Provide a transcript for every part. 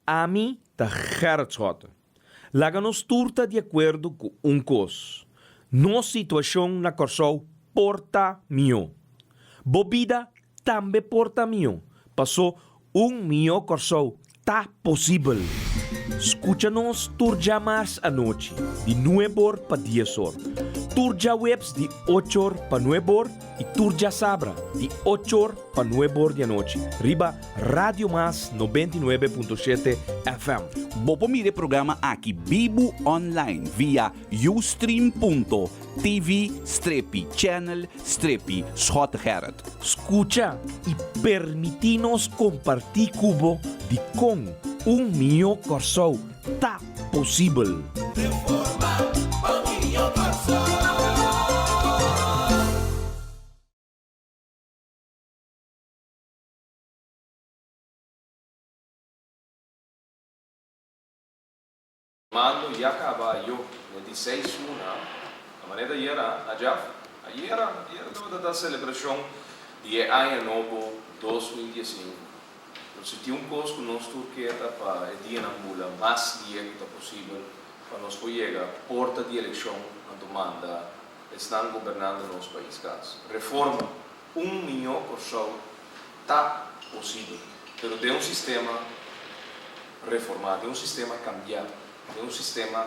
Ami ta Gerrit Schotte. Laga nos tur ta di akuerdo ku un kos, nos situashon na Kòrsou por ta mihó. Bo bida tambe por ta mihó, pasó un mihó Kòrsou ta posibel. Skucha nos tur djamars anochi di nueb'or pa dies'or, tur djaweps di och'or pa nueb'or i tur djasabra di och'or pa nueb'or di anochi riba Radio Mas 99.7 FM. Bo por mira e programa aki bibu online via ustream.tv strepi channel strepi Schottegerrit. Skucha i permití nos kompartí ku bo dikon un mihó Kòrsou ta posibel. Reforma pa un mihó Kòrsou. Mando ya caba ayo ne di seis luna, na manera ayera, na Jaf? Ayera, ayera tabata ta celebracion di e aña nobo 2015. Pero si tin un cos cu nos tur ke ta pa e dianan bula mas lie cu ta posibel pa nos por yega porta di eleccion anto manda esnan gobernando nos pais cas. Reforma Un mihó Kòrsou ta posibel, pero den un sistema reformá, den un sistema kambiá, den un sistema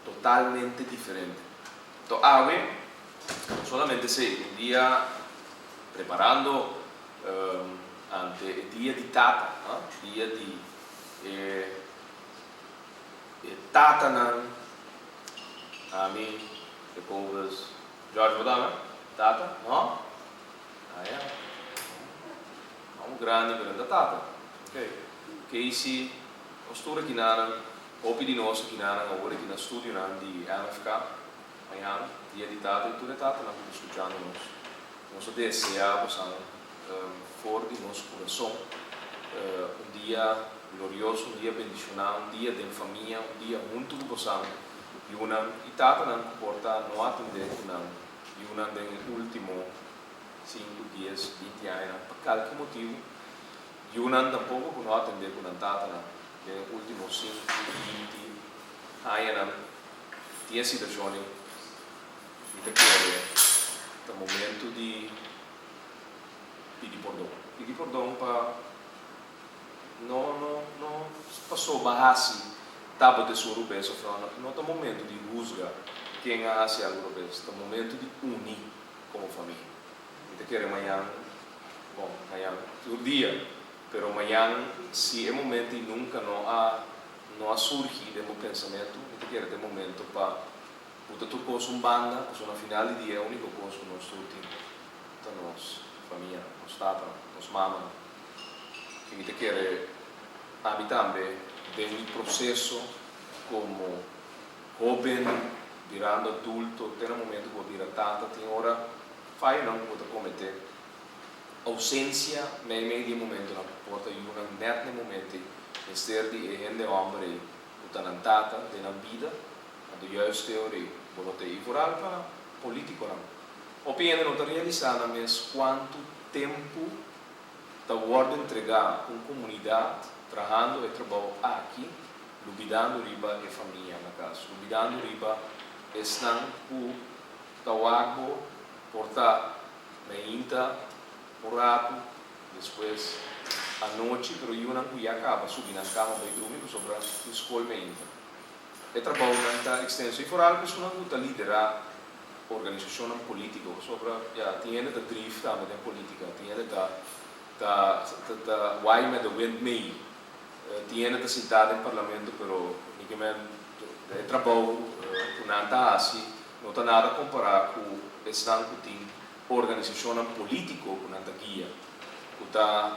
totalmente diferente. Anto awe, no solamente esei, un dia preparando ante e dia di tata, dia di e tatanan, ami, Jacobus, George bo dame? Tata? No? Ah ya. Homo grandi pero no ta tata. Ok. Casey, nos tur akinanan, hopi di nos akinanan awor aki na studionan di MFK, mañana, dia di tata i tur e tatanan ku ta skuchando nos. Nos a desea bosan for di nos kurason un dia glorioso, un dia bendishoná, un dia den famia, un dia huntu ku bosan. Yunan i tatanan ku por ta no atendé ku nan yunan den e último sinku, dies, binti añanan pa kalke motibu. Yunan tampoko ku no atendé ku nan tatanan den e último sinku, binti añanan. Tin e situashon ei, mi ta kere ta momentu di pidi pordon. Pidi pordon pa. No, no, no pasobra hasi tabata esun rubes of no. No ta momento di huzga ken a hasi algu rubes. Ta momento di uni komo famia. Mi ta kere mañan, bon, mañan tur dia, pero mañan si e momento ei nunka no a no a surgi den bo pensamentu, mi ta kere ta e momento pa buta tur kos un banda, pasobra na final di dia e uniko kos ku nos tur tin ta nos famia, nos tatanan, nos mamanan. I mi ta kere ami tambe den mi proseso komo hóben birando adulto te na momento ku bo bira tata tin ora fayonan ku bo ta kometé. Ousensia meimei di e momentonan ku por ta yunan nèt na e momento ei mester di e hende hòmber ei ku ta nan tata den nan bida, anto juist e ora ei bo no ta ei vooral pa polítikonan. Hopi hende no ta realisá nan mes kuantu tempu ta wòrdu entregá un komunidat trahando e trabou aki, lubidando riba e famia na kas, lubidando riba esnan ku ta wak bo por ta meinta un ratu, despues anochi, pero yunan ku ya kaba subi nan kama bai drumi pasobra tin skol meinta. E trabounan ta ekstenso i foral ku esunnan ku ta liderá organisashonnan polítiko pasobra ya tin hende ta drif tambe den polítika, tin hende ta ta ta waai met de wind mee, tin hende ta sintá den parlamento pero mi ke men e trabou ku nan ta hasi no ta nada kompará ku esnan ku tin organisashonnan polítiko ku nan ta guia ku ta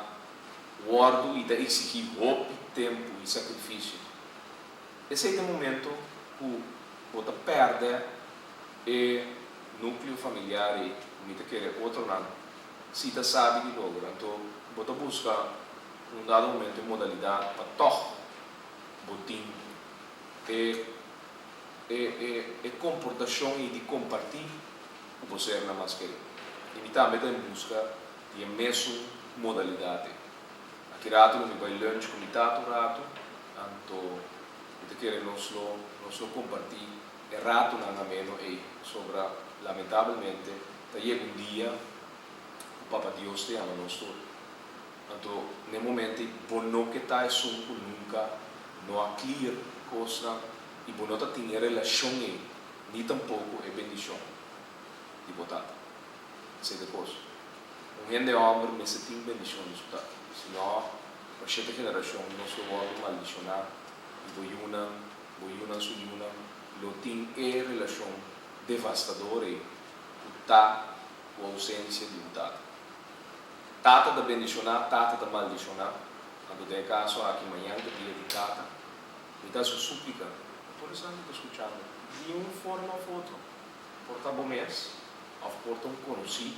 wòrdu i ta eksigí hopi tempu i sakrifisio. Esei ta e momento ku bo ta pèrdè e núkleo familiar ei ku mi ta kere otronan si ta sabi di logra. Anto bo ta buska un dado momento e modalidat pa tòg bo tin e e e e komportashon ei di kompartí ku bo sernan mas kerí. I mi tambe ta en buska di e mesun modalidat ei. Aki rato lo mi bai lunch ku mi tata un rato. Anto mi ta kere nos lo nos lo kompartí e ratonan ameno ei, pasobra lamentabelmente ta yega un dia ku Papa Dios ta yama nos tur. Anto n'e momento ei bo no ke ta esun ku nunka no a clear kosnan i bo no ta tin e relashon ei ni tampoko e bendishon di bo tata. Esei ta kos. Un hende hòmber mester tin bendishon di su tata, si no pa shete generashon nos lo wòrdu maldishoná i bo yunan, bo yunan su yunan lo tin e relashon devastador ei ku ta ku ousensia di un tata. Tata ta bendishoná, tata ta maldishoná. Anto den e kaso aki mañan ta dia di tata. Mi ta hasi un súplika pa tur esnan ku ta skuchando di un forma òf otro. Por ta bo mes òf por ta un konosí,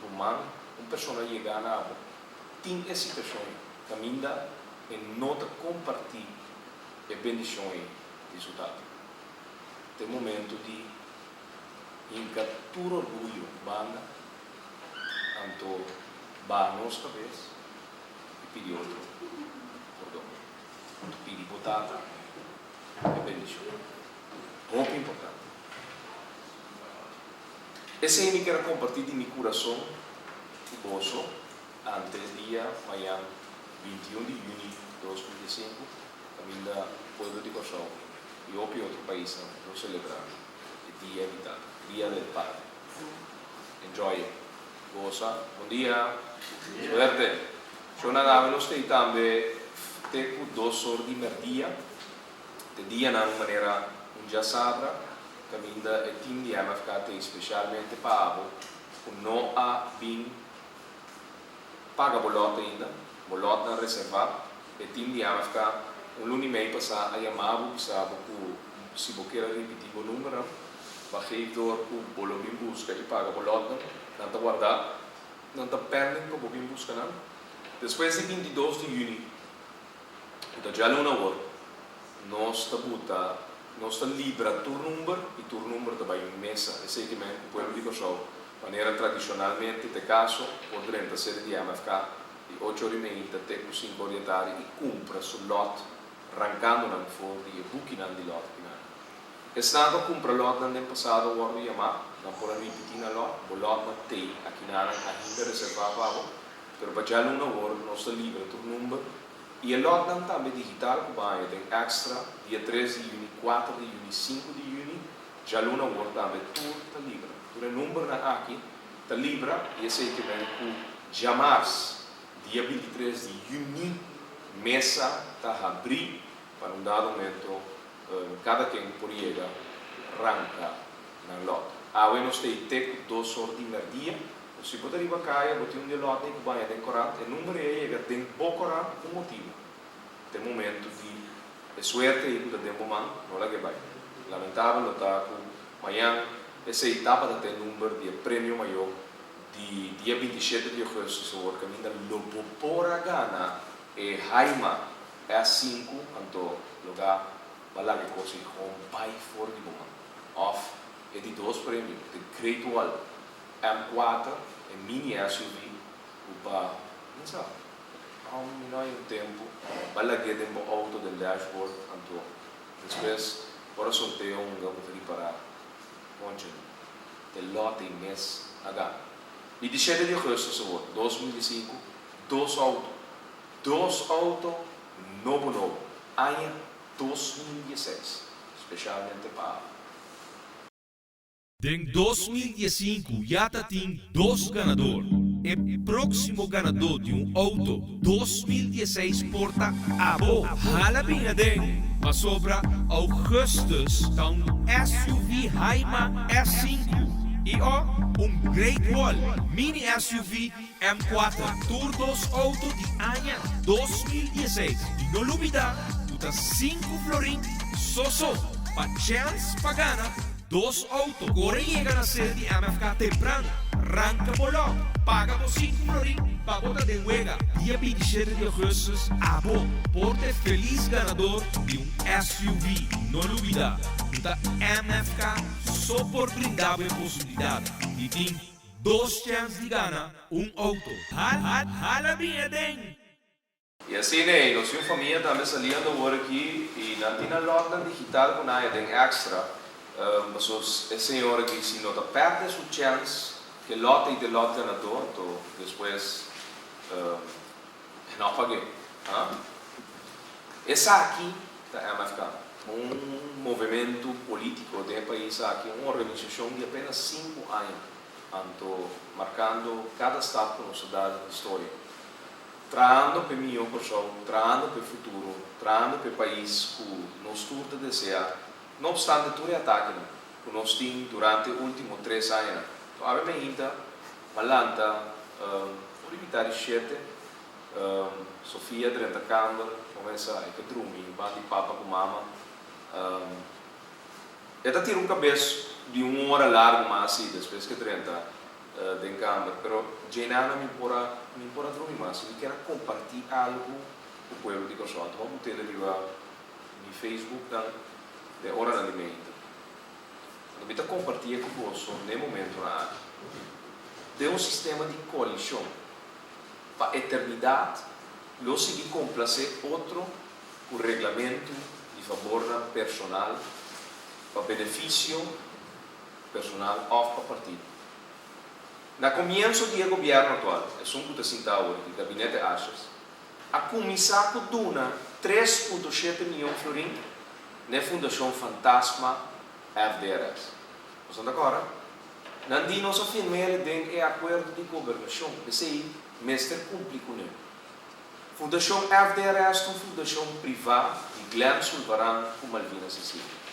ruman, un persona yegá na bo tin e situashon ei kaminda e no ta kompartí e bendishon ei di su tata. Ta e momento di hinka tur orguyo banda anto baha nos kabes i pidi otro pordon. Anto pidi bo tata e bendishon. Hopi importante. Esei mi kier a kompartí di mi kurason ku boso ante dia mañan 21 di yüni 2005 kaminda pueblo di Kòrsou i hopi otro paisnan lo selebrá e Dia di Tata, Dia del Padre. Enjoy it. Gosa. Bon dia. Suerte. Shona awe nos ta ei tambe te ku dos or di merdia. Te dianan manera un djasabra kaminda e team di MFK ta ei spesialmente pa abo ku no a bin paga bo lòt ainda, bo lòtnan reservá. E team di MFK un luna i mei pasá a yama bo bisa bo ku si bo kier a ripití bo numbernan, ba geef door ku bo lo bin buska i paga bo lòtnan. Nan ta wardá, nan ta pending pa bo bin buska nan. Despues di 22 di yüni, ku ta djaluna awor, nos ta buta, nos ta libra tur number i tur number ta bai mesa. Esei ke men ku pueblo di Kòrsou, manera tradishonalmente ta e kaso, por drenta sede di MFK di ocho ora i meinta te ku sinku ora di e tardi i kumpra su lòt rankando nan for di e bukinan di lòt kinan. Esnan ku a kumpra lòtnan den pasado a wòrdu yamá, nan por a ripití nan lòt, bo lòtnan t'ei akinanan ainda reservá pa bo, pero pa djaluna awor nos ta libra tur number i e lòtnan tambe digital ku bo haña den Extra dia 3 di yüni, 4 di yüni, 5 di yüni, djaluna awor tambe tur ta libra. Tur e numbernan aki ta libra i esei ke men ku djamars dia 23 di yüni mesa ta habrí pa na un dado momento kada ken por yega ranka nan lòt. Awe nos ta ei te ku dos or di mèrdia. Si bo ta riba kaya bo tin un di e lòtnan ku baña den korant, e number ei a yega den bo korant ku motibu. Te momento di e suerte ei ku ta den bo man no lag'é bai. Lamentabel lo ta ku mañan esei tabata ta e number di e premio mayó di dia 27 di augustus awor kaminda lo bo por a gana e Haima S5 anto loga bo a laga e kos ei gewoon bai for di bo man. Of e di dos premio, The Great Wall M4, e mini SUV ku pa, ken sa, mi no hay un tempu, bo a lag'é den bo auto den dashboard anto despues ora sorteo hunga bo ta ripará ponche te lote i mes a gana. 27 di augustus awor, 2005, dos auto, dos auto nobo nobo, aña 2016, specialmente pa abo. Den 2015 ya ta tin dos ganador. E próksimo ganadó di un outo 2016 por ta abo. Hala bin aden, pasobra augustus ta un SUV Haima S5 i o un Great Wall mini SUV M4. Tur dos outo di aña 2016. I no lubidá ku ta sinku florin so so pa chèns pa gana dos outo. Kore yega na sede di MFK tempran, ranka bo lòt, paga bo sinku florin pa bo ta den wega. Dia 27 di augustus abo por ta e felis ganador di un SUV. No lubidá ku ta MFK so por brinda bo e posibilidat di tin dos chèns di gana un outo. Hala bin aden! I asina ei, nos tin un famia tambe saliendo awor aki i nan tin nan lòtnan digital ku nan a den èkstra, paso e señor aki si no ta pèrdè su chèns ke lòt ei ta e lòt ganadó, anto despues e no a pag'é. Esaki ta MFK, un movementu polítiko den e pais aki, un organisashon di apenas sinku aña, anto markando kada stap ku nos ta dal den historia. Trahando p'e mihó Kòrsou, trahando p'e futuro, trahando p'e pais ku nos tur ta deseá, no opstante tur e atakenan ku nos tin durante e último tres añanan. To awe mainta m'a lanta for di mitá di shete, Sofia drenta kamber, kuminsá e ta drumi ban di papa ku mama. E ta tira un kabes di un ora largu mas i despues ke drenta den kamber, pero djeinana mi por a mi por a drumi mas i mi kier a kompartí algu ku pueblo di Kòrsou. Anto bo tele riba mi Facebooknan den oranan di meinta. Anto mi ta kompartí e ku boso n'e momentonan aki. Den un sistema di koalishon pa eternidat lo sigui komplasé otro ku reglamentu di fabornan personal pa benefisio personal òf pa partido. Na komienso di e gobièrnu aktual, esun ku ta sinta awor aki, Gabinete Asjes, a kuminsá ku duna 3.7 mion florin na e fundashon fantasma FDRS. Boso ta kòrda? Nan di nos a firm'el den e akuerdo di gobernashon, p'esei mester kumpli kuné. Fundashon FDRS ta un fundashon privá di Glenn Sulvaran ku Malvina Cecilia.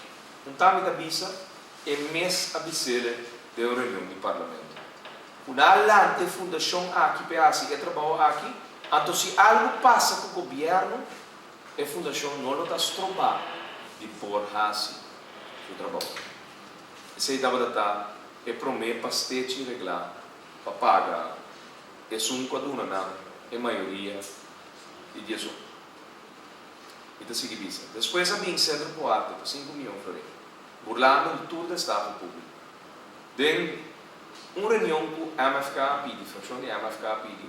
Un tambe ta bisa E mes a bis'ele den un reunion di parlamento. Ku nan a lanta e fundashon aki p'e hasi e trabou aki, anto si algu pasa ku gobièrnu, e fundashon no lo ta strobá di por hasi su trabou. Esei tabata ta e promé pastechi reglá pa paga esun ku a duna nan e mayoria di 11. Mi ta sigui bisa. Despues a bin Centro Pro Arte pa 5 mion florin. Burlando di tur destaho públiko. Den un reunion ku MFK a pidi, frakshon di MFK a pidi,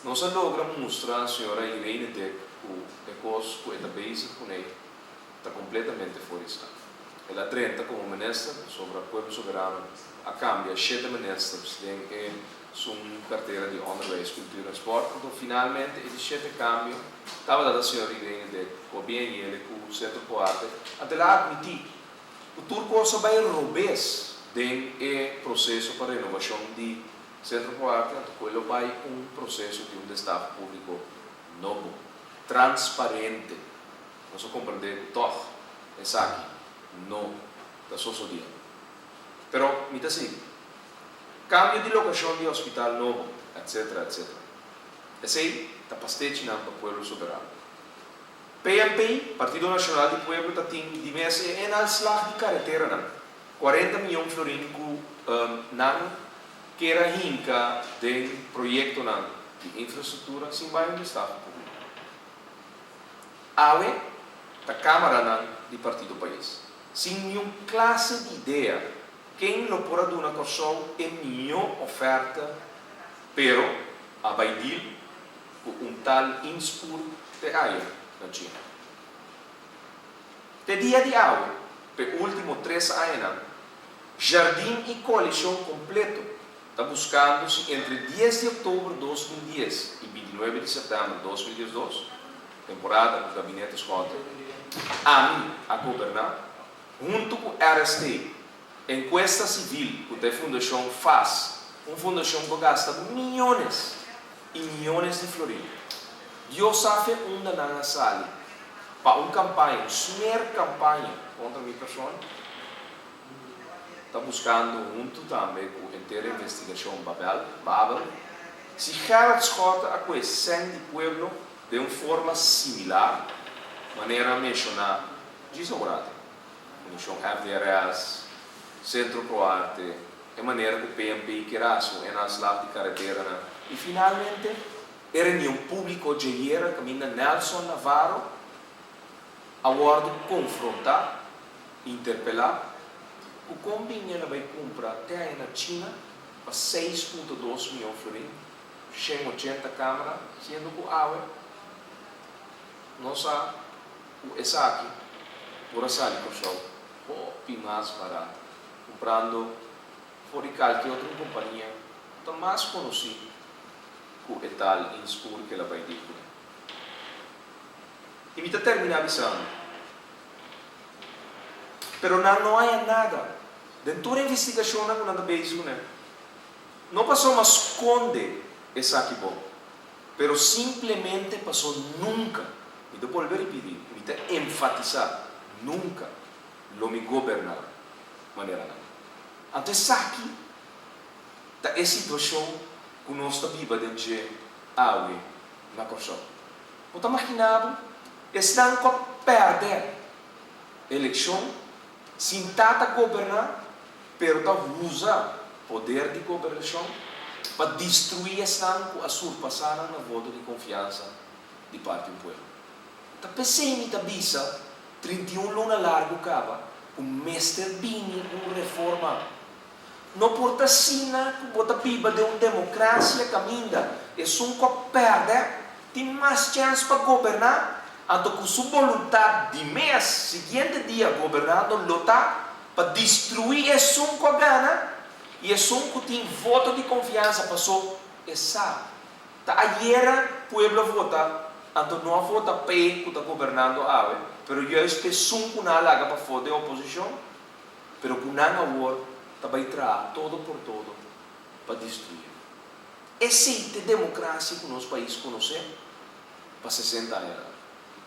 nos a logra mustra señora Irene Dick ku e kos ku e ta bezig kuné ta kompletamente for di sta. El a drenta komo minister pasobra Pueblo Soberano a kambia shete ministers den e sun kartera di Onderwijs, Kultura en Sport. Anto finalmente e di shete kambio tabata ta señor Irene Dick ku a bien yele ku Centro Pro Arte. Anto el a admití ku tur kos a bai robes den e proseso pa renovashon di Centro Pro Arte, anto ku e lo bai un proseso di un destaho públiko nobo, transparente. Nos a komprendé ku tòg esaki no ta sosodiendo. Pero mi ta sigui. Kambio di lokashon di hospital nobo, etc. Etc. Esei ta pastechinan pa Pueblo Soberano. PNP, Partido Nashonal di Pueblo, ta tin di mes e inhaalslag di kareteranan, 40 miyon florin ku nan kier a hinka den proyektonan di infrastruktura sin bai un destaho públiko. Awe ta kámaranan di Partido Pais, sin niun klase di idea ken lo por a duna Kòrsou e mihó oferta, pero a bai deal ku un tal Inspur te aya na China. Te dia di awe, p'e último tres añanan, Jardin i koalishon kompleto ta buskando si entre 10 di òktober 2010 i 29 di sèptèmber 2012, temporada ku Gabinete Schotte, ami a goberná, huntu ku RST, Enkuesta Sivil ku ta e fundashon fas, un fundashon ku a gasta miyones i miyones di florin. Dios sa fe unda nan a sali pa un kampaña, un smer kampaña kontra mi persona. Ta buskando huntu tambe ku henter e investigashon Babel, Babel, si Gerrit Schotte a kue sèn di pueblo den un forma similar manera menshoná djis awor. Fundashon FDRS, Sentro Pro Arte, e manera ku PNP kier hasi un inhaalslag di kareteranan i finalmente e reunion públiko djayera kaminda Nelson Navarro a wòrdu konfrontá, interpelá, ku kon bini el a bai kumpra te aña na China pa 6.2 mion florin, 180 kámara, siendo ku awe. no sa ku esaki por a sali Kòrsou hopi mas barat kumprando for di kalke otro kompania ku ta mas konosí ku e tal Inspoor ku el a bai deal kuné. I mi ta terminá bisando, pero nan no haña nada den tur e investigashonnan ku nan ta bezig kuné. No pasobra skonde esaki bon, pero simplemente paso nunka, mi ta bolbe ripití, mi ta enfatisá, nunka lo mi goberná manera nan. Anto esaki ta e situashon ku nos ta biba den dje awe na Kòrsou. Bo ta maginá bo esnan ku a pèrdè elekshon sin ta ta goberná pero ta usa poder di gobernashon pa destruí esnan ku a surpasá nan na voto di konfiansa di parti un pueblo. Ta p'esei mi ta bisa 31 luna largu kaba ku mester bini un reforma. No por ta asina ku bo ta biba den un demokrasia kaminda esun ku a pèrdè tin mas chèns pa goberná anto ku su boluntat di mes siguiente dia gobernando lo ta pa destruí esun ku a gana i esun ku tin voto di konfiansa paso e sa ta ayera pueblo a vota anto no a vota p'e ku ta gobernando awe pero juist p'esun ku nan a laga pafó den oposishon. Pero ku nan awor ta bai traha todo por todo pa destruye. Esei t'e demokrasia ku nos pais konosé pa 60 aña largu.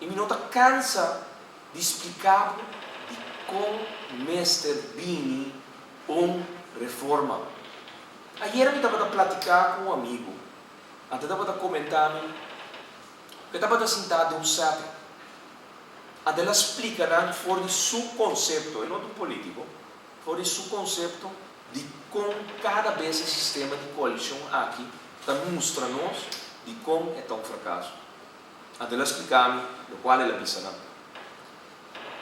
I mi no ta kansa di splika bo dikon mester bini un reforma. Ayera mi tabata platika ku un amigu, anto e tabata komentá mi ku e tabata sintá den un setting. Adel a splika nan for di su konsepto, e no ta un polítiko, for di su konsepto di kon kada bes e sistema di koalishon aki ta mustra nos di kon e ta un frakaso. Adel a splika mi lokual el a bisa nan.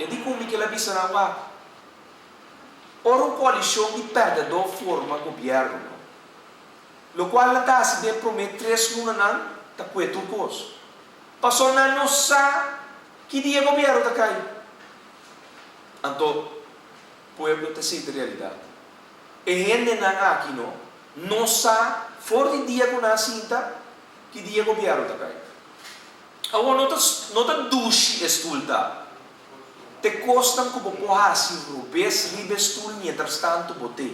E di ku mi ku el a bisa nan, Wak, ora un koalishon di pèrdèdó forma gobièrnu, no, lokual nan ta hasi den e promé tres lunanan ta kue tur kos. Paso nan no sa ki dia gobierno ta kai. Anto pueblo ta sinti realidad. E hendenan aki no no sa for di dia ku nan a sinta ki dia gobierno ta kai. Awor no ta no ta dushi e stul ta. Te kosnan ku bo por hasi robes riba e stul mientras tanto bo te.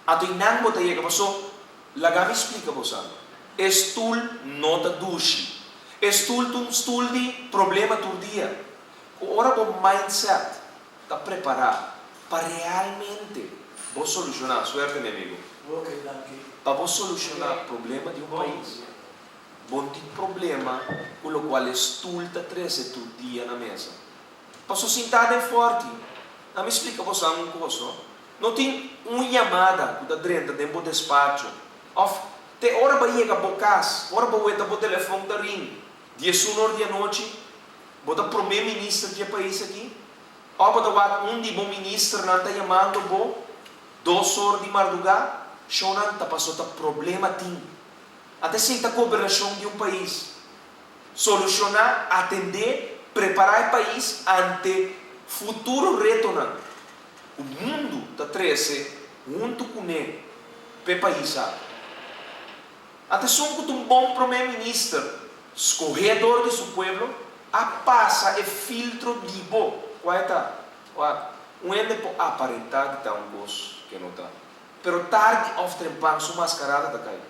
Anto i nan bo ta yega paso laga mi splika bosan, e stul no ta dushi. E stul ta un stul di problema tur dia. Ku ora bo mindset ta prepara pa realmente bo solushoná, suerte mi amigo, pa bo solushoná problema di un pais, bo no tin problema ku lokual e stul ta trese tur dia na mesa. Paso sintá den fòrti, na mi splika bosan un kos no. No tin un yamada ku ta drenta den bo despacho òf te ora bo yega bo kas, ora bo weta bo telefòn ta ring 11 or di anochi, bo ta promé minister di e pais aki òf bo ta wak un di bo ministernan ta yamando bo 2 or di mardugá, shownan ta paso ta problema tin. Ata esei ta gobernashon di un pais. Solushoná, atendé, prepará e pais ante futuro retonan. Ku mundu ta trese huntu kuné p'e pais aki. Ata esun ku ta un bon promé minister skohé dor di su pueblo a pasa e filtro di bo. Kua e ta? Wak, un hende por aparentá di ta un kos ke no ta, pero tardi òf trempan su maskarada ta kai.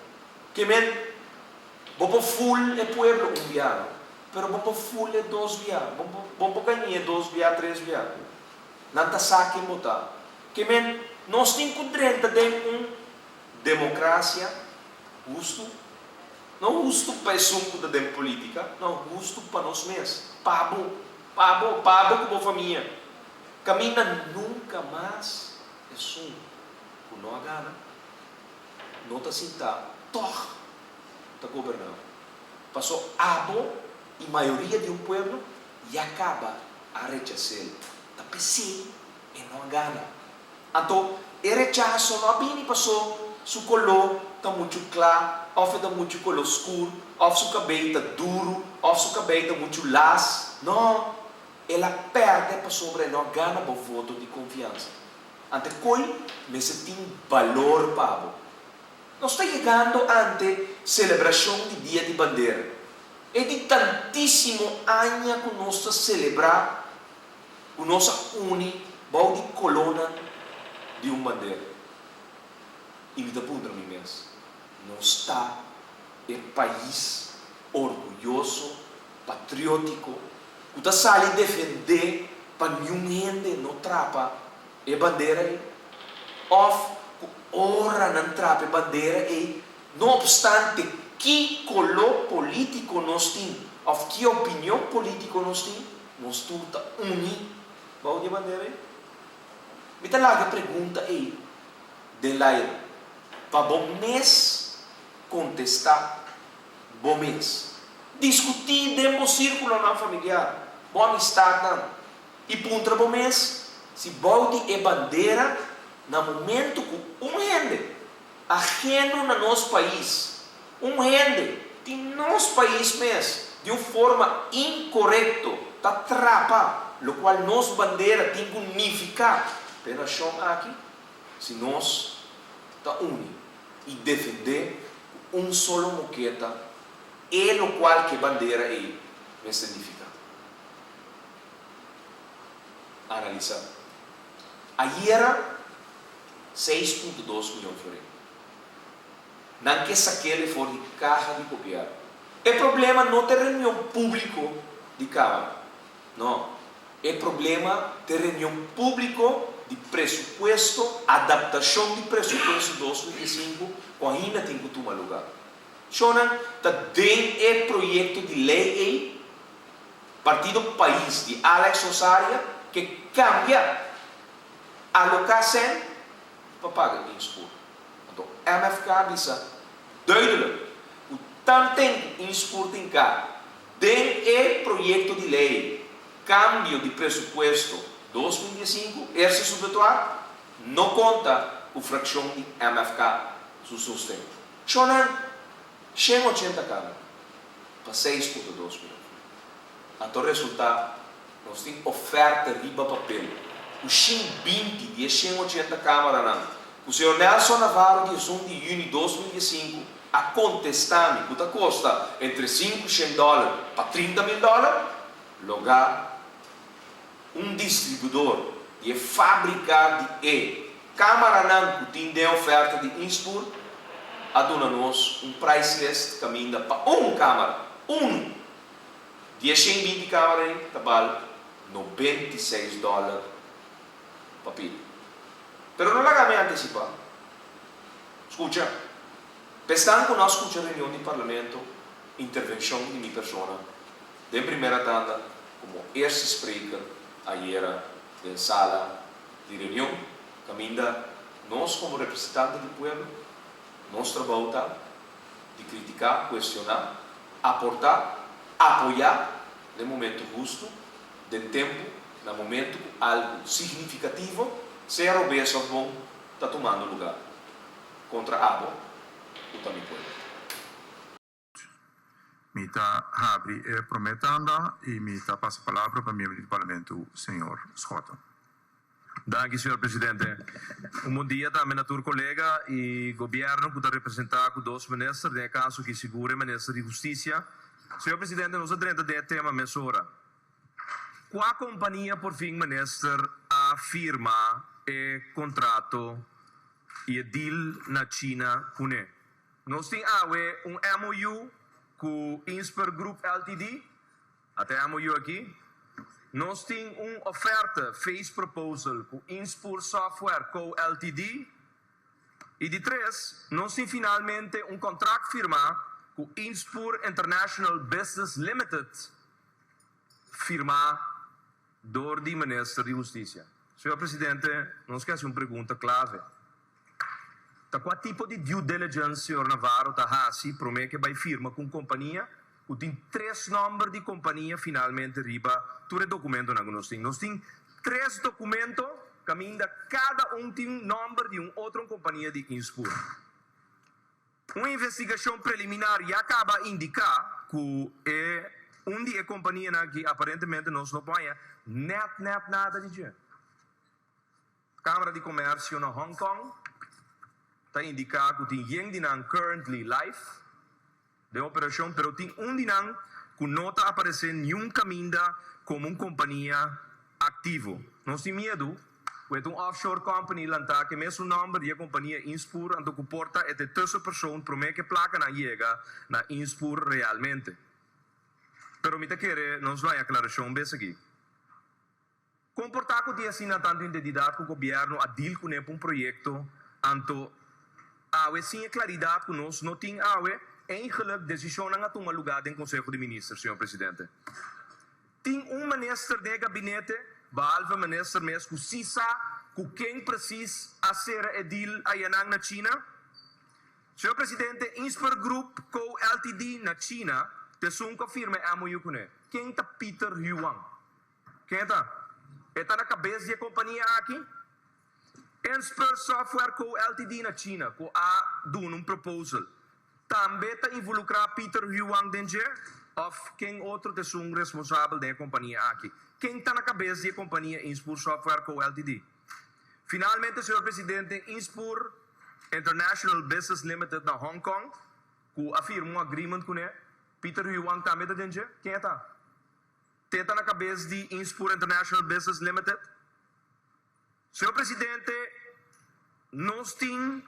Ke men, bo por ful e pueblo un bia, no, pero bo por ful e dos bia, bo bo por gañ'é dos bia, tres bia. Nan ta sa ken bo ta. Ke men, nos tin ku drenta den un demokrasia hustu. No hustu pa esun ku ta den politika, no, hustu pa nos mes, pa bo, pa bo, pa bo ku bo famia. Kaminda nunka mas esun ku no a gana, no ta sintá, tòg ta goberná. Paso abo i mayoria di un pueblo ya kaba a rechas'el. Ta p'esei e no a gana. Anto, e rechaso no a bini paso su koló ta muchu kla òf e ta muchu koló skur òf su kabei ta duru. Òf su kabei ta muchu las. No, el a pèrdè pasobra e no a gana bo voto di konfiansa. Ante koi mester tin balor pa bo. Nos ta yegando ante selebrashon di Dia di Bandera. E di tantísimo aña ku nos ta selebrá ku nos a uni bou di kolónan di un bandera. I mi ta puntra mi mes, nos ta e pais orguyoso, patriótiko, ku ta sali defendé pa niun hende no trapa e bandera ei? Òf ku ora nan trapa e bandera ei, no opstante ki koló polítiko nos tin òf ki opinion polítiko nos tin, nos tur ta uní bou di e bandera ei? Mi ta laga e pregunta ei den laira pa bo mes kontestá bo mes. Diskutí den bo sírkulonan familiar, bo amistatnan, i puntra bo mes si bou di e bandera na momentu ku un hende aheno na nos pais, un hende di nos pais mes di un forma inkorekto ta trapa lokual nos bandera tin ku nifiká pa e nashon aki, si nos ta uni i defendé ku un solo moketa e lokual ku e bandera ei mester nifiká. Analisá. Ayera 6,2 mion florin. Nan ke sak'el for di kaha di gobièrnu. E problema no ta e reunion públiko di Kámara. No. E problema ta e reunion públiko di presupuesto, adaptashon di presupuesto 2005 ku ainda tin ku tuma lugá. Shonnan ta den e proyekto di lei ei, Partido Pais di Alex Rosaria ke kambia aloká sèn pa paga Inspur. Anto MFK a bisa duidelijk ku tanten ku Inspur tin ka den e proyekto di lei kambio di presupuesto 2015, eerste supletuar, no konta ku frakshon di MFK su sosten. Shonnan 180 kamer pa 6,2 mion. Anto resultá nos tin oferta riba papel ku 120 di e 180 kameranan ku señor Nelson Navarro di esun di yüni 2015 a kontestá mi ku ta kosta entre 500 dòler pa 30 mil dòler, logá un distribuidor di e fábrika di e kámaranan ku tin den oferta di Inspur a duna nos un price list kaminda pa un kámara, unu, di e 120 kámara ei ta bal 96 dòler pa pidi. Pero no laga mi antisipá. Skucha, p'esnan ku no a skucha reunion di Parlamento, intervenshon di mi persona den primera tanda komo eerste spreker ayera den sala di reunion kaminda nos komo representante di pueblo nos trabou ta di kritiká, kuestioná, aportá, apoyá den momento hustu, den tempu, na momento ku algu signifikativo, sea robes òf bon, ta tumando lugá kontra abo ku ta mi pueblo. Mi ta habri e promé tanda i mi ta pasa palabra pa miembro di Parlamento, señor Schotte. Danki, señor presidente. Un bon dia tambe na tur kolega i gobièrnu ku ta representá ku dos minister, den e kaso aki sigur e minister di Hustisia. Señor presidente, nos a drenta den e tema mesora. Kua kompania por fin minister a firma e kontrato i e deal na China kuné? Nos tin awe un MOU ku Insper Group Ltd. Ata e MOU aki. Nos tin un oferta, phase proposal, ku Inspur Software Co. Ltd. I di tres, nos tin finalmente un kontrakt firmá ku Inspur International Business Limited, firmá dor di Minister di Hustisia. Señor Presidente, nos ke hasi un pregunta klave. Ta kua tipo di due diligence señor Navarro ta hasi promé ke bai firma ku un kompania ku tin tres nòmber di kompania finalmente riba tur e dokumentonan ku nos tin? Nos tin tres dokumento kaminda kada un tin nòmber di un otro kompania di inspur. Un investigashon preliminar ya kaba a indiká ku e. Un di e kompanianan aki aparentemente nos no por haña nèt nèt nada di dje. Kámara di Komèrsio na Hong Kong ta indiká ku tin yen di nan currently live den operashon, pero tin un di nan ku no ta aparesé niun kaminda komo un kompania aktivo. Nos tin miedu ku e ta un offshore company lantá ku e mesun nòmber di e kompania Inspur anto ku por ta e ta e tussenpersoon promé ku e plakanan yega na Inspur realmente. Pero mi ta kere nos lo haña aklarashon bes aki. Kon por ta ku tin asina tantu identidat ku gobièrnu a deal kuné pa un proyekto, anto awe sin e klaridat ku nos no tin awe, eigenlik desishonnan a tuma lugá den Konseho di Minister, señor Presidente. Tin un minister den e gabinete, behalve minister mes, ku si sa ku ken presis a sera e deal ayanan na China? Señor Presidente, Insper Group Co. Ltd. Na China ta esun ku a firma e MOU kuné. Ken ta Peter Huang? Ken e ta? E ta na kabes di e kompania aki? Inspur Software Co. Ltd. Na China ku a duna un proposal tambe ta involukrá Peter Huang den dje? Òf ken otro ta esun responsabel den e kompania aki? Ken ta na kabes di e kompania Inspur Software Co. Ltd.? Finalmente, señor Presidente, Inspur International Business Limited na Hong Kong ku a firma un agreement kuné, Peter Huang tambe ta den dje? Ken e ta? Te ta na kabes di Inspur International Business Limited. Señor Presidente, nos tin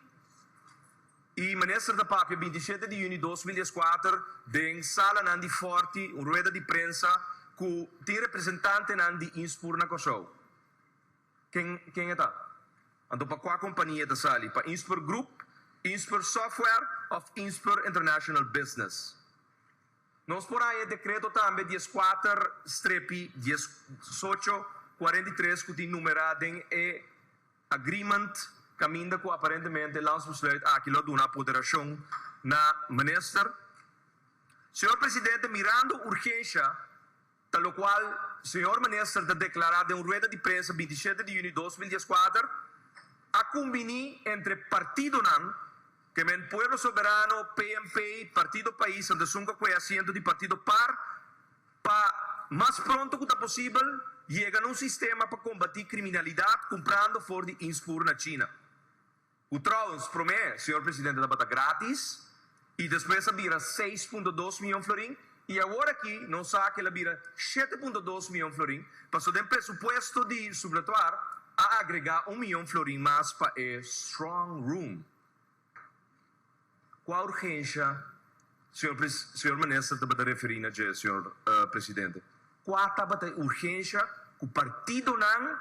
y Minister ta papia 27 di juni 2014 den salanan di Forti un rueda di prensa cu tin representantenan di Inspur na Corsou. Ken ken e ta? Anto pa cua compania e ta sali? Pa Inspur Group, Inspur Software of Inspur International Business? Nos por haña e dekreto tambe 14 strepi 18 43 ku tin numerá den e agreement kaminda ku aparentemente landsbesluit aki lo a duna apoderashon na minister. Señor Presidente, mirando urgensha Ta locual señor Minister ta declara den un rueda di prensa 27 di juni 2014, a cumbini entre partidonan, ke men Pueblo Soberano, PNP, Partido Pais anto esun cu a coge asiento di Partido par, pa mas pronto cu ta posibel yega na un sistema pa combati criminalidad cumprando for di inspur na China. Ku trouwens promé señor presidente tabata gratis y despues a bira 6.2 miyon florin y awor aki nos sa ku el a bira 7.2 miyon florin paso den presupuesto di supletoir a agrega un miyon florin mas pa e strong room. Kua urgensha señor señor minister tabata referí na dje señor presidente? Kua tabata e urgensha ku partidonan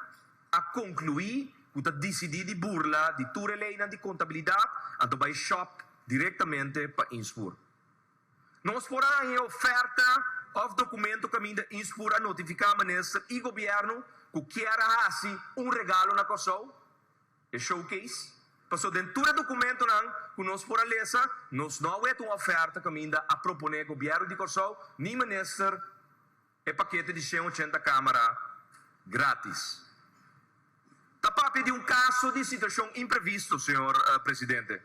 a konkluí ku ta disidí di burla di tur e leinan di kontabilidat anto bai shòp direktamente pa Inspur? Nos por a haña e oferta òf dokumento kaminda Inspur a notifiká minister i gobièrnu ku kier a hasi un regalo na Kòrsou? E showcase, paso den tur e documentonan cu nos por a lesa, nos no a wet un oferta caminda a propone Gobierno di Corsou ni Minister e pakete di 180 camara gratis. Ta papia di un caso di situacion imprevisto, señor Presidente.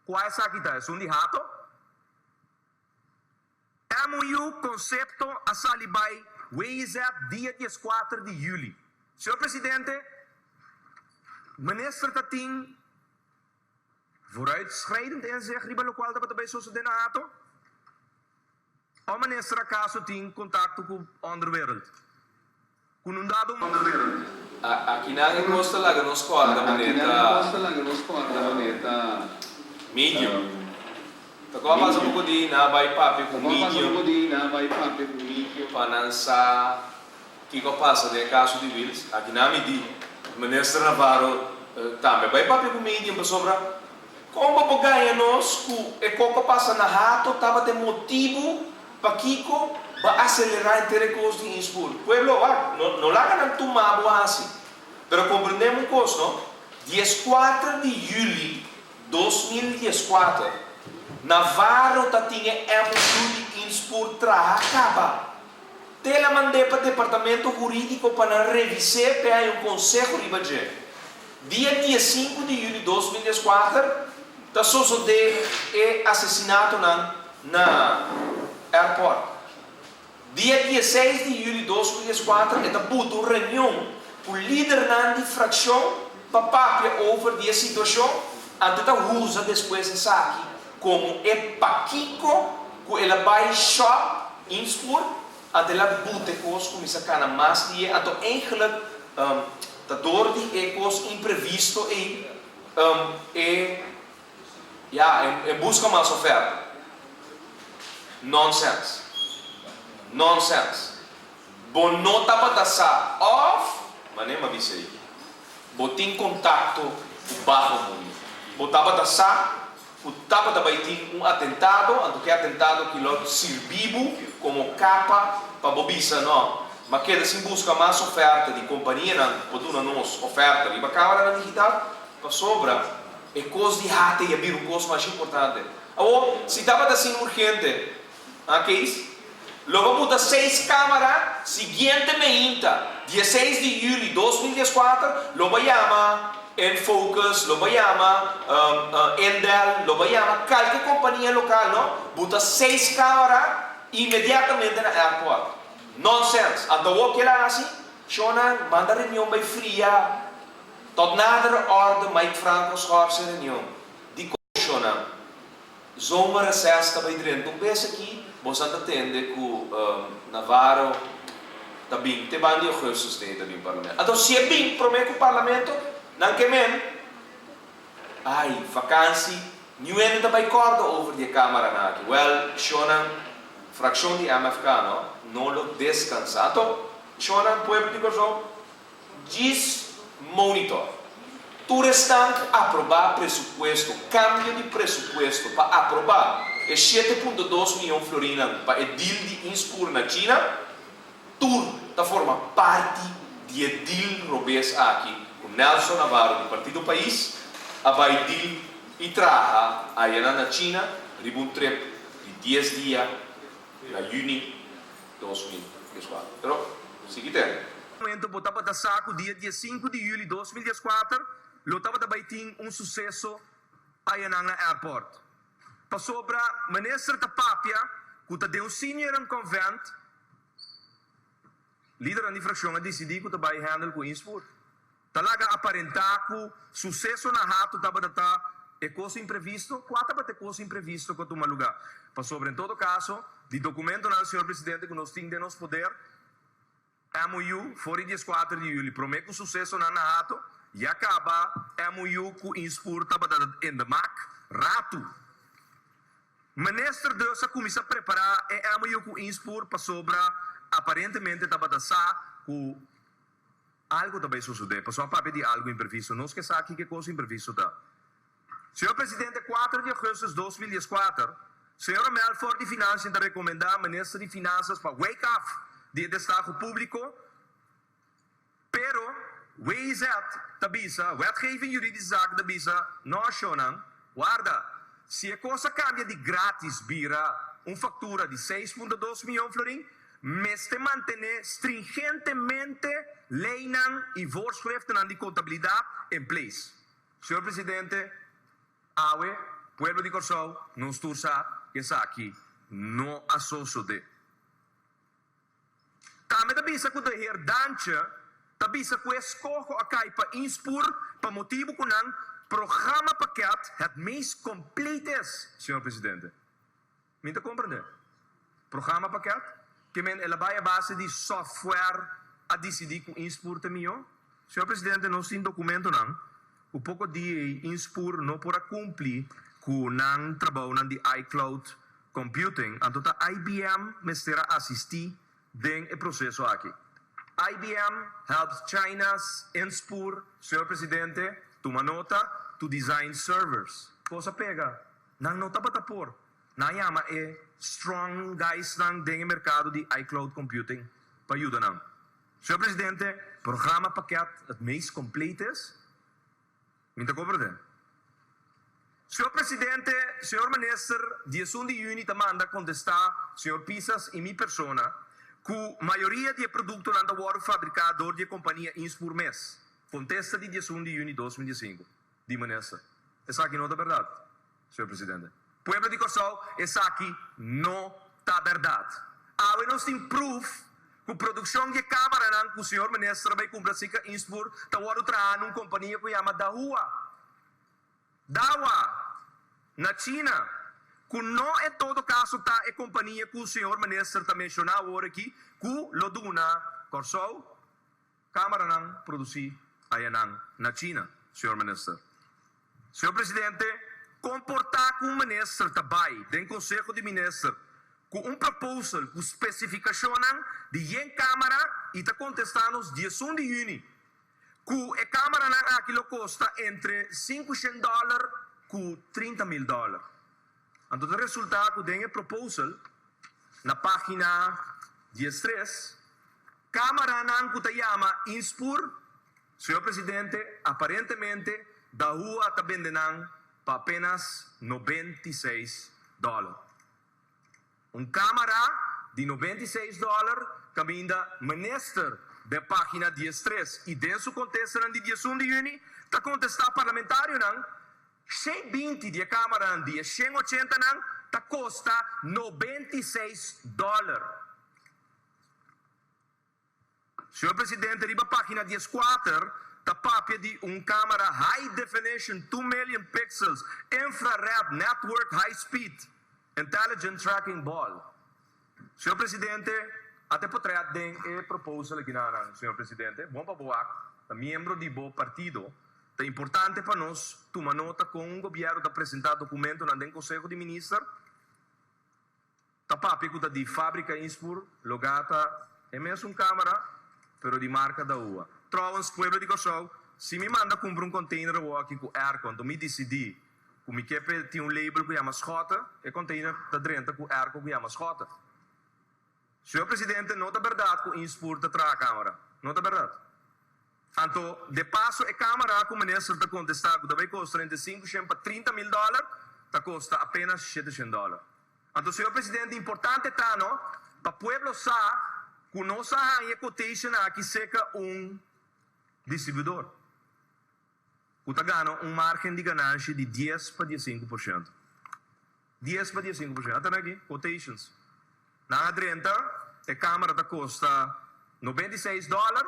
Cua esaki ta? Esun di Hato? MOU konsepto a sali bai WIZ dia 14 di juli. Señor Presidente, Minister ta tin vooruitschrijdend inzicht riba lokual tabata bai sosode na Hato? O Minister akaso tin kontakto ku onderwereld? Ku nun dado momento. Akinan e kos ta laga nos kòrda manera ta medium. Ta kòrda pasa poko di nan a bai papia ku medium pa nan sa kiko a pasa den e kaso di Wiels. Akinan mi di Minister Navarro tambe bai papia ku medium pasobra kon bo por gaña nos ku e koko a pasa na Hato tabata e motibu Pakiko bo a aselerá henter e kos di inspur? Pueblo, wak, no, no laga nan tuma bo hasi. Pero komprendé un kos, no? 14 di yüli 2014, Navarro ta tin e MOU di inspur traha kaba. Te el a mand'é pa departamento hurídiko pa nan revis'é p'e haña un konseho riba dje. Dia 15 di yüli 2014 ta sosodé e asesinatonan na airport. Dia dieseis di yüli 2014 e ta buta un reunion ku lidernan di frakshon pa papia over di e situashon, anto e ta usa despues esaki komo e pakiko ku el a bai shòp Innsbruck, anto el a buta e kos kuminsá kana mas lié, anto eigenlik ta dor di e kos imprevisto ei e Ya, e buska mas oferta. Nonsens. Nonsens. Bo no tabata sa of, manera mi a bisa ei, bo tin kontakto ku baho mundu. Bo tabata sa ku tabata bai tin un atentado, anto ku e atentado aki lo sirbi bo komo kapa pa bo bisa no, m'a keda sin buska mas oferta di kompanianan ku por duna nos oferta riba kameranan digital, pasobra E kos di hate i a bira un kos masha importante. Awor, si tabata asina urgente, ha Kees? Lo bo buta seis kamara siguiente meinta, dieseis di yüli 2014, lo bo yama Enfocus, lo bo yama Endel, lo bo yama kalke kompania lokal, no? Buta seis kamara inmediatamente na airport. Nonsens! Anto awor kila hasi? Shonnan, manda reunion bai fria. Tot nadere orde Mike Franco schorse reunion di comisionnan. Zomerreces ta bay drenta un bes aki, bosan ta tende cu Navarro ta bin te ban di augustus den e ta bin parlamento. Anto si e bin prome cu parlamento, nan ke men, ay, vakantie, niun hende ta bay corda over di e camaranan aki. Wel, shonnan, fraccion di MFK no, no lo descansa. Anto, shonnan, pueblo di Corsou, Djis monitor. Tur esnan ku aprobá presupuesto, kambio di presupuesto pa aprobá e 7.2 mion florinnan pa e deal di Inspur na China, tur ta forma parti di e deal robes aki ku Nelson Navarro di Partido Pais a bai deal i traha ayanan na China riba un trip di dies dia na yüni 2014. Pero sigui tende. Momento bo tabata sa ku dia diesinku di yüli 2014 lo tabata bai tin un suseso ayanan na airport. Pasobra minister ta papia ku ta den un seniorenconvent lidernan di frakshon a disidí ku ta bai handle ku inspoer. Ta laga aparentá ku suseso na Hato tabata ta e kos imprevisto? Kua tabata e kos imprevisto ku a tuma lugá? Pasobra en todo kaso, di dokumentonan, señor presidente, ku nos tin den nos poder, MOU, for di 14 di yüli, promé ku susesonan na Hato, ya kaba MOU ku Inspur tabata in de mak, ratu. Minister dus a kuminsá prepará e MOU ku Inspur pasobra aparentemente tabata sa ku Algo ta bay sosode, pasobra a papia di algo imprevisto. Nos ke sa kiko e kos imprevisto ta. Señor Presidente, 4 di augustus 2014, Señora Melfor di Financiën ta recomenda Minister di Finanzas pa wake af di e destaho publico, pero WZ ta bisa, Wetgeving Juridische Zaken ta bisa, no shownan, warda, si e kos a kambia di gratis bira un faktura di 6.2 miyon florin, Mester mantené stringentemente leinan i voorschriftennan di kontabilidat in place. Señor Presidente, awe pueblo di Kòrsou nos tur sa ku esaki no a sosodé. Tambe ta bisa ku de heer Dantje ta bisa ku e skoho a kai pa Inspur pa motibu ku nan programmapakket het meest compleet is, Señor Presidente. Mi ta komprendé. Programa pakèt, ke men el a bai a base di software a disidí ku Inspur ta mihó. Señor Presidente, nos tin dokumentonan ku poko dia ei Inspur no por a kumpli ku nan trabounan di iCloud computing, anto ta IBM mester a asistí den e proseso aki. IBM helps China's Inspur, Señor Presidente, tuma nota, to design servers. Kos a pega. Nan no tabata por. Nan yama e strong guysnan den e merkado di iCloud computing pa yuda nan. Señor Presidente, programma pakket het meest compleet is? Mi ta comprende. Señor Presidente, señor Minister, 11 di juni ta manda contesta señor Pisas y mi persona cu mayoria di e productonan ta wordo fabrica door di e compania Inspur mes. Contesta di 11 di juni 2015 di Minister. Esaki no ta berdad, señor Presidente. Pueblo di Kòrsou, esaki no ta bèrdat. Awe nos tin proof ku produkshon di e kamaranan ku señor minister a bai kumpra sika Innsbruck ta wòrdu traha na un kompania ku yama Dahua, Dawa, na China, ku no en todo kaso ta e kompania ku señor minister ta menshoná awor aki ku lo duna Kòrsou Kamaranan produsí ayanan na China, señor Minister. Señor Presidente, kon por ta ku un minister ta bai den Konseho di Minister ku un proposal ku spesifikashonnan di yen kamara i ta kontestá nos 11 di yüni ku e kamaranan aki lo kosta entre 500 dòler ku 30 mil dòler? Anto ta resultá ku den e proposal na página 13, Kamaranan ku ta yama Inspur, señor Presidente, aparentemente Dahua ta bende nan pa apenas 96 dòler. Un kamara di 96 dòler kaminda minister den página 13 i den su kontestanan di 11 di yüni ta kontestá parlamentarionan, 120 di e kamaranan di e 180 nan ta kosta 96 dòler. Señor Presidente, riba página 14 ta papia di un kamara high definition 2 million pixels infrared network high speed intelligent tracking ball. Señor Presidente, ata portrèt den e proposal aki na, señor Presidente, bon pa bo wak, ta miembro di bo partido, ta importante pa nos tuma nota kon gobièrnu ta presentá dokumentonan den Konseho di Minister, ta papia ku ta di fábrika Inspur, logá ta e mesun kamara, pero di marka Dahua. Trouwens, pueblo di Kòrsou, si mi manda kumpra un container aki ku airco, anto mi disidí ku mi ke tin un label ku yama Schotte, e container ta drenta ku airco ku yama Schotte. Señor Presidente, no ta bèrdat ku Inspur ta traha kamara. No ta bèrdat. Anto, de paso, e kamara ku minister ta kontestá ku ta bai kosta entre 500 pa 30 mil dòler, ta kosta apenas 700 dòler. Anto, señor Presidente, importante ta, no, pa pueblo sa ku nos a haña quotation aki serka un distribuidor ku ta gana un margen di ganashi di 10 pa 15%. 10 pa 15%. Ata aki, quotations. Na 30, e kamara ta kosta 96 dòler,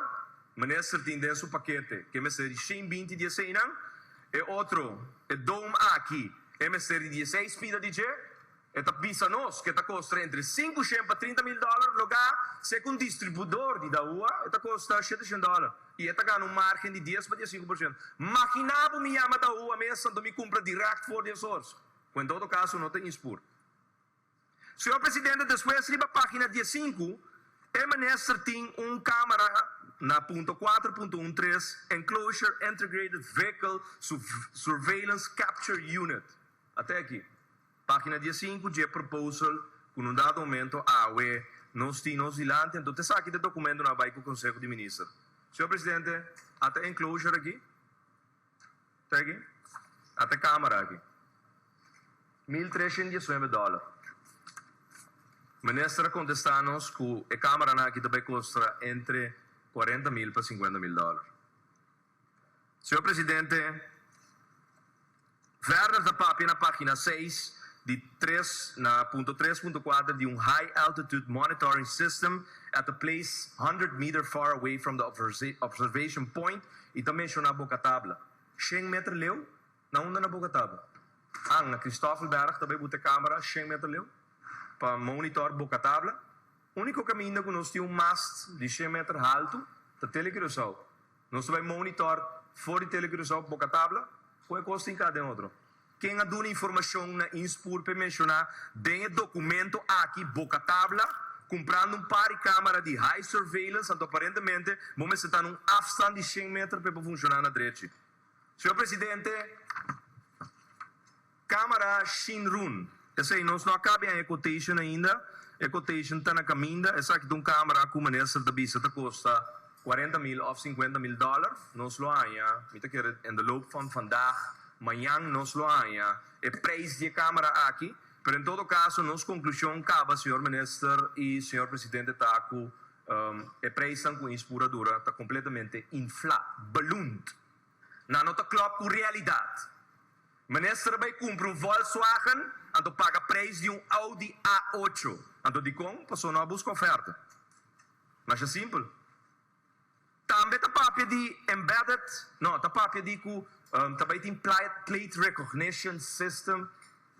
minister tin den su pakete, ku mester di 120 di eseinan, e otro, e dome aki, e mester di 16 pida di dje, e ta bisa nos, ku ta kosta entre 500 pa 30 mil dòler, logá, serka un distribuidor di Dahua, e ta kosta 700 dòler. I e ta gana un margen di 10 pa 15%. Imaginá bo mi yama Dahua mes, anto mi kumpra direct for the source. En todo kaso, no ta Inspur. Señor Presidente, despues riba página 15, e minister tin un kamara na punto 4.13 Enclosure Integrated Vehicle Surveillance Capture Unit. Ata aki. Página 15, di proposal, ku un dado momento awe nos tin nos dilanti, anto esaki ta dokumento nan a bai ku Konseho di Minister. Señor Presidente, ata enclosure aki. Ta aki? Ata kamara aki. 1319 dòler. Minister a kontestá nos ku e kamara aki ta bai kosta entre 40 mil pa 50 mil dòler. Señor Presidente, verder ta papia na página 6 di 3 na punto 3.4 di un high altitude monitoring system at a place 100 meter far away from the observation point i ta menshoná Boka Tabla. 100 meter leu, na unda na Boka Tabla? Ah, na Christoffelberg tambe buta kamara 100 meter leu pa monitor Boka Tabla. Úniko kaminda ku nos tin un mast di 100 meter altu, ta Tele Curaçao. Nos bai monitor for di Tele Curaçao Boka Tabla, ku e kos tin kada otro. Ken a duna informashon na Inspur pa menshoná den e dokumento aki Boka Tabla, kumprando un par di kamara di high surveillance, anto aparentemente bo mester ta na un afstand di 100 meter pa funshoná na drechi. Señor Presidente, kamara Shinrun. Esei nos no a kaba e quotation ainda. E quotation ta na kaminda. Esaki ta un kamara ku minister ta bisa ta kosta 40 mil òf 50 mil dòler. Nos lo haña, mi ta kere in de loop van vandaag, mañan nos lo haña e prijs di e kamara aki. Pero en todo kaso, nos konklushon kaba, señor minister i señor Presidente, ta ku e prijs ku Inspur a duna ta kompletamente inflá, ballooned. Nan no ta klòp ku realidat. Minister bai kumpra un Volkswagen. anto paga prijs di un Audi A ocho. Anto dikon? Paso no a buska oferta. Masha simpel. Tambe ta papia di embedded, no, ta papia di ku ta bai tin plate recognition system.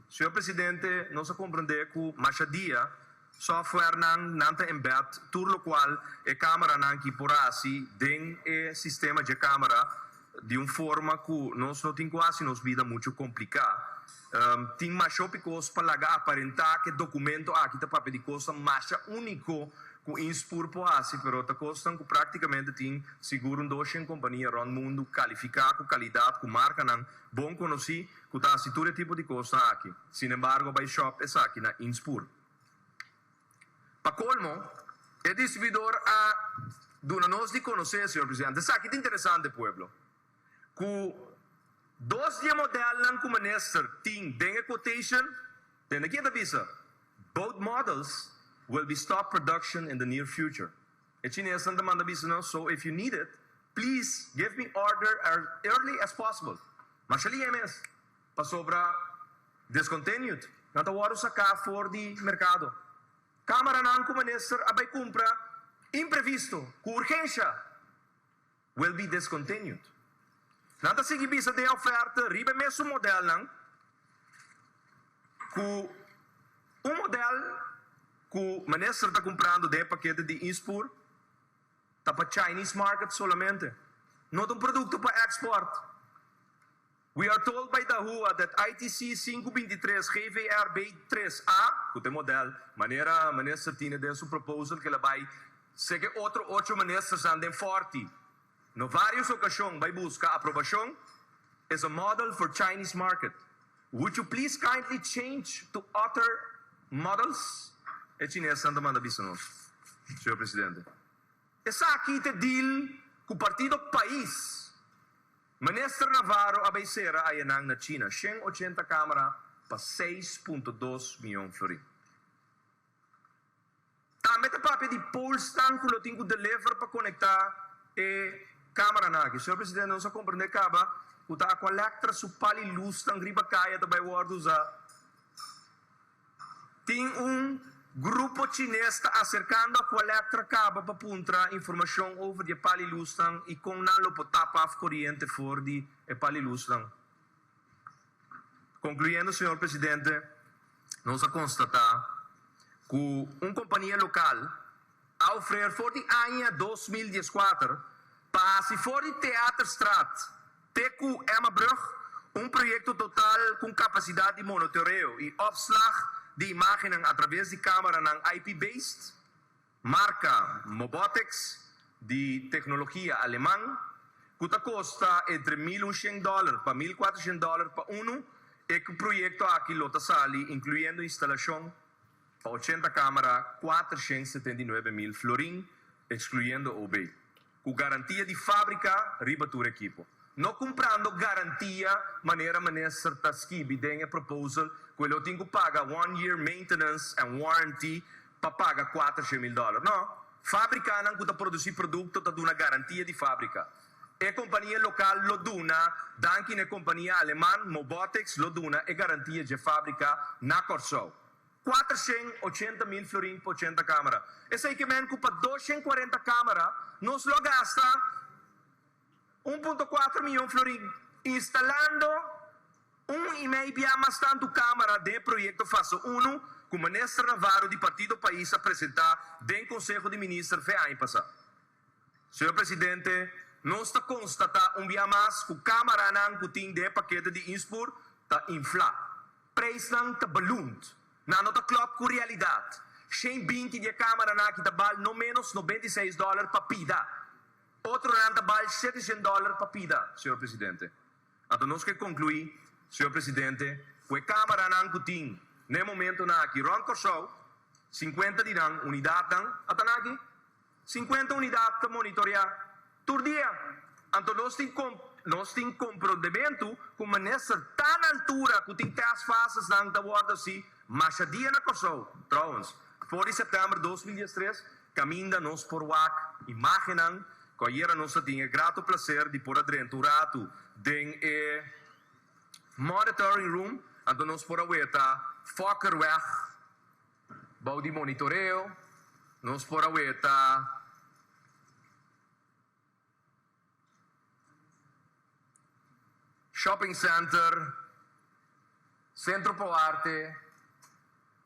Señor Presidente, nos a comprende ku masha dia softwarenan nan ta embed tur locual e cameranan ki por haci den e sistema dje camera di un forma ku nos no tin ku haci nos bida mucho complica. Tin masha hopi kos pa laga aparentá ku e dokumento aki ta papia di kosnan masha úniko ku Inspur por hasi, pero ta kosnan ku práktikamente tin sigur un doshen kompania rònt mundu kalifiká ku kalidat ku markanan bon konosí ku ta hasi tur e tipo di kosnan aki. Sinembargo bai shòp esaki na Inspur. Pa kolmo, e distribuidor a duna nos di konosé, señor presidente, esaki ta interesante pueblo, Ku dos di e modelnan ku minister tin den e quotation, tende ki e ta bisa, Both models will be stop production in the near future. E chinesnan ta manda bisa nos, so if you need it, please give me order as early as possible. Masha lihe mes, pasobra discontinued, nan ta wòrdu saká for di merkado. Kamaranan ku minister a bai kumpra imprevisto, ku urgensha. Will be discontinued. Nan ta sigui bisa den e oferta riba e mesun modelnan ku un model ku minister ta kumprando den e pakete di Inspur ta pa Chinese market solamente. No ta un produkto pa export. We are told by Dahua that ITC sinku binti tres GVR B tres A, ku ta e model manera minister tine den su proposal ku el a bai seke otro ocho ministersnan den Forti no varios okashon bai buska aprobashon, is a model for Chinese market. Would you please kindly change to other models? E chinesnan ta manda bisa nos, señor presidente. Esaki ta e deal ku partido pais. Minister Navarro a bay cera ayanan na China shen ochenta camera pa seis punto dos miyon florin. Tambe ta papia di polesnan cu lo tin cu deliver pa conecta e cameranan aki. Señor Presidente, nos a comprende caba cu ta Aqualectra su pali luznan riba caya ta bay wordo usa. Tin un grupo chines ta aserkando Aqualectra kaba pa puntra informashon over di e palilusnan i kon nan lo por tapa af koriente for di e palilusnan. Konkluyendo señor Presidente, nos a konstatá ku un kompania lokal a ofrer for di aña 2014 pa hasi for di Theaterstraat Te ku Emmabrug, un proyekto total ku un kapasidat di monotoreo i opslag di imágennan atraves di kámaranan IP-based, marka Mobotix di teknologia aleman, ku ta kosta entre mil un shen dòler pa mil kuatershen dòler pa unu, e ku proyekto aki lo ta sali inkluyendo instalashon pa ochenta kámara 479 mil florin, ekskluyendo OB. Ku garantia di fábrika riba tur ekipo. No kumprando garantia manera minister ta skibi den e proposal ku e lo tin ku paga one year maintenance and warranty pa paga kuatershen mil dòler. No, fábrikanan ku ta produsí produkto ta duna garantia di fábrika. E kompania lokal lo duna, danki na e kompania aleman Mobotix lo duna e garantia dje fábrika na Kòrsou. 480 mil florin pa 80 kamera. Esei ke men ku pa 240 kamera nos lo gasta 1.4 mion florin instalando un i mei bia mas tantu kamera den e proyekto fase unu ku minister Navarro di Partido Pais a presentá den Konseho di Minister fe aña pasá. Señor Presidente, nos ta konstatá un bia mas ku kameranan ku tin den e pakete di Inspur ta inflá. Prijsnan ta ballooned. Nan no ta klòp ku realidat. 120 di e kameranan aki ta bal no ménos 96 dòler pa pida. Otronan ta bal 700 dòler pa pida, señor Presidente. Anto nos ke konkluí, señor Presidente, ku e kameranan ku tin na e momentonan aki rònt Kòrsou, 50 di nan unidatnan a ta nan aki, 50 unidat ta monitoreá tur dia. Anto nos tin nos tin komprondementu ku minister ta na altura ku tin test fasesnan ta wòrdu hasi masha dia na Kòrsou. Trouwens, for di sèptèmber 2013 kaminda nos por wak imágennan ku ayera nos a tin e grato plaser di por a drenta un ratu den e monitoring room, anto nos por a weta. Fokkerweg bou di monitoreo, nos por a weta Shopping Center, Centro po Arte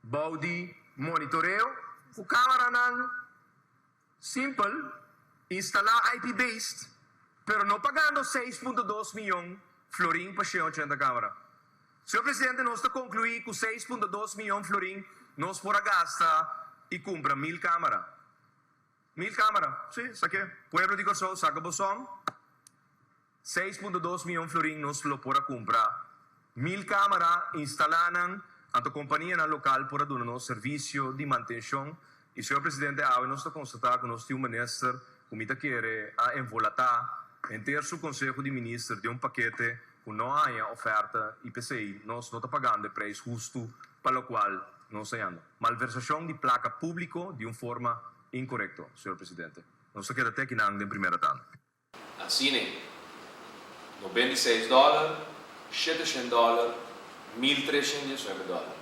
bou di monitoreo ku kameranan simpel instalá IP based pero no pagando 6.2 miyon florin pa 180 kamera. Señor Presidente, nos ta konkluí ku 6.2 miyon florin nos por a gasta i kumpra 1000 kamera. 1000 kamera, sí, sa ke. Pueblo di Kòrsou, saka bo sòm. 6.2 miyon florin nos lo por a kumpra 1000 kamera, instalá nan, anto kompanianan lokal por a duna nos servisio di mantenshon. I señor Presidente, awe nos ta konstatá ku nos tin un minister ku mi ta kere a envolatá henter su konseho di minister den un pakete ku no a haña oferta i p'esei nos no ta pagando e preis hustu pa lokual nos ta hañando. Malversashon di plaka públiko di un forma inkorekto, señor Presidente. Nos ta keda te akinan den primera tanda. Asina, 96 dòler, 700 dòler, 1319 dòler.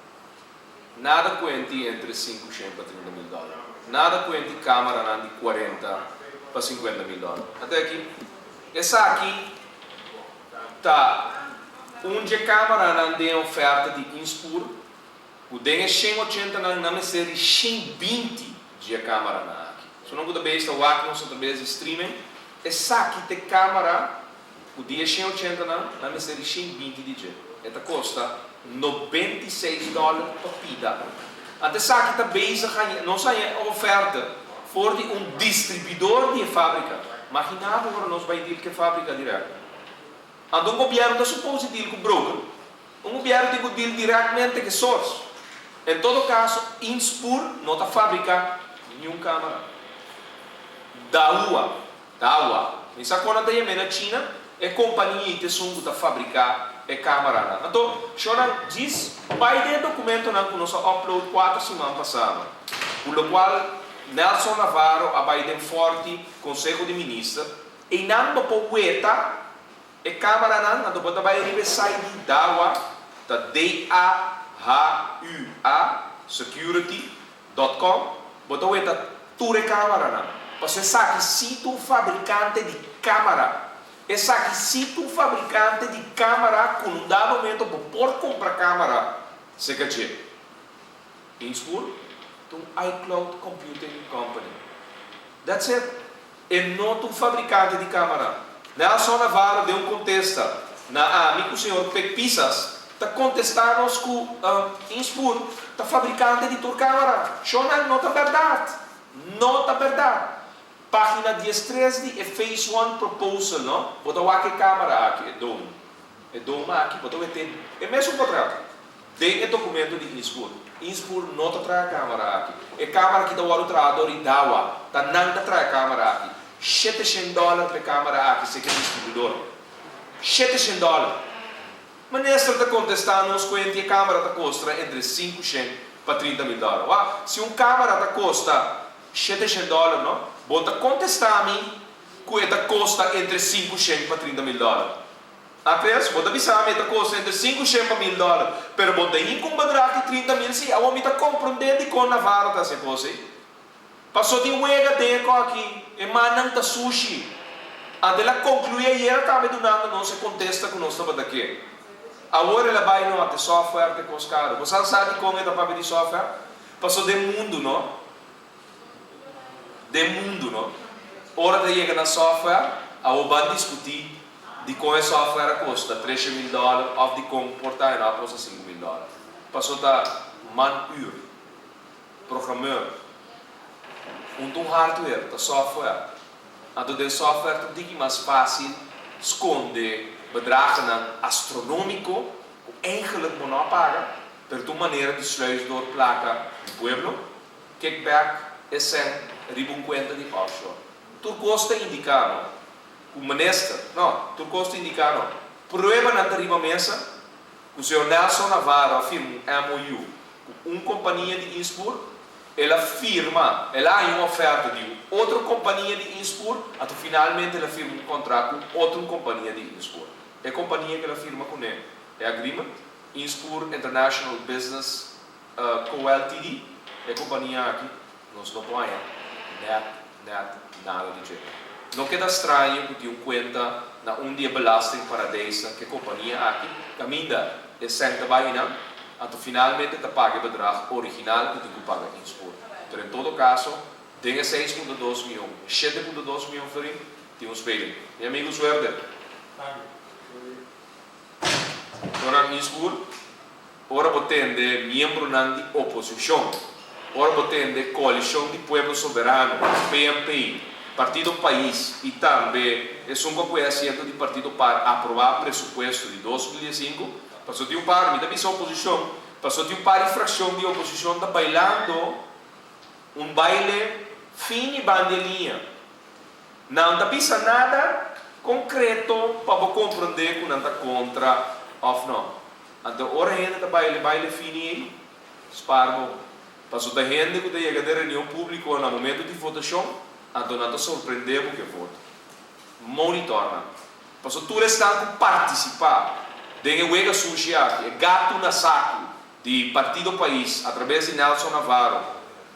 Nada kuenti entre 500 pa 30 mil dòler. Nada kuenti kameranan di 40 pa 50 mil dòler. Ate aki, esaki ta un dje kameranan den oferta di Inspur ku den e 180 nan nan mester di 120 dje kameranan aki. So nan ku ta bezig ta wak nos atraves di streaming, esaki ta e kamera ku di e 180 nan, nan mester di 120 di dje. E ta kosta 96 dòler pa pida. Anto esaki ta bezig haña, nos haña e oferta for di un distribuidor di e fábrika. Maginá bo ora nos bai deal ku e fábrika dirèkt. Anto un gobièrnu ta supos di deal ku broker. Un gobièrnu tin ku deal dirèktmente ku e source. En todo kaso, Inspur no ta fabriká niun kamera. Dahua, Dahua, mi sa kon nan ta yam'é na China, e kompania ei ta esun ku ta fabriká e kameranan. Anto, shornan, djis bai den e dokumentonan ku nos a upload kuater siman pasá, ku lokual Nelson Navarro a bai den Fòrti Konseho di Minister, einan bo por weta E kameranan, anto bo ta bai riba e site di Dahua, ta D-A-H-U-A security dot com, bo ta weta tur e kameranan. Pasobra esaki si ta un fabrikante di kamera. Esaki si ta un fabrikante di kamera ku un dado momento bo por kumpra kamera serka dje. Inspur ta un iCloud computing company. That's it. E no ta un fabrikante di kamera. Nelson Navarro den un kontesta na ami ku señor Pek Pisas ta kontestá nos ku Inspur ta fabrikante di tur kamera. Shonnan no ta bèrdat. No ta bèrdat. Página 13 di e Phase One Proposal no, bo ta wak e kamera aki, e dome. E dome aki bo ta wete e mesun potrèt. Den e documento di Inspur. Inspur no ta traha camera aki. E camera aki ta wordo traha door di Dahua. Ta nan ta traha e camera aki. 700 dollar pa e camera aki seca e distribuidor. 700 dollar! Minister ta contesta nos cu enti e camera ta costra entre 500 pa 30 mil dollar. Wak, si un camera ta costa 700 dollar no, bo ta contesta mi cu e ta costa entre 500 pa 30 mil dollar. Andres, bo ta bisa mi e ta kosta entre 500 pa 1000 dòler, pero bo ta hin ku un bedrag di 30 mil si? Awor mi ta komprondé dikon Navarro ta hasi e kos ei. Paso tin wega den e kòki, e mannan ta sushi. Anto el a konkluí ayera tambe dunando nos e kontesta ku nos tabata ke. Awor el a bai nota e software ta e kos karu. Bo sa sa dikon e ta papia di software? Paso den mundu no. Den mundu no. Ora ta yega na software, awor ban diskutí dikon e software a kosta 13 mil dòler òf dikon por ta e no a kosta 5 mil dòler. Paso ta man uur, programmeur. Un ta un hardware, ta software. Anto den software ta un tiki mas fásil skonde bedragennan astronómiko ku eigenlijk bo no a paga, pero ta un manera di sluis door plaka di pueblo. Kickback e sèn riba un kuenta di offshore. Tur kos ta indiká no ku minister, no, tur kos ta indiká no, pruebanan ta riba mesa ku señor Nelson Navarro a firma un MOU ku un kompania di Inspur, el a firma, el a haña un oferta di un otro kompania di Inspur, anto finalmente el a firma un kontrakt ku otro kompania di Inspur. E kompania ku el a firma kuné e agreement. Inspur International Business Co. Ltd. E kompania aki nos no por haña nèt nèt nada di dje. No keda straño ku tin un kuenta na un di e belastingparadijsnan ku e kompania aki kaminda e sèn ta bai nan, anto finalmente ta paga e bedrag original ku tin ku paga Inspur. Pero en todo kaso, den e 6.2 mion, 7.2 mion florin, tin un speling. Mi amigu suerte! Dòkter Inspur, Ora bo tende miembronan di oposishon, ora bo tende Koalishon di Pueblo Soberano, PNP, Partido Pais i tambe esun ku a kue asiento di Partido par aprobá presupuesto di 2015, pasobra tin un par, mi ta bisa oposishon, pasobra tin un par di frakshon di oposishon ta bailando un baile fini banda e liña. Nan ta bisa nada konkreto pa bo komprondé ku nan ta kontra òf nò. Anto ora hende ta baila e baile fini ei, spar bo. Paso ta hende ku ta yega den reunion públiko na momento di votashon, anto nan ta sorprendé bo ku e voto. Monitor nan. Paso tur esnan ku partisipá den e wega sushi aki, e gatu na saku di Partido Pais atrabes di Nelson Navarro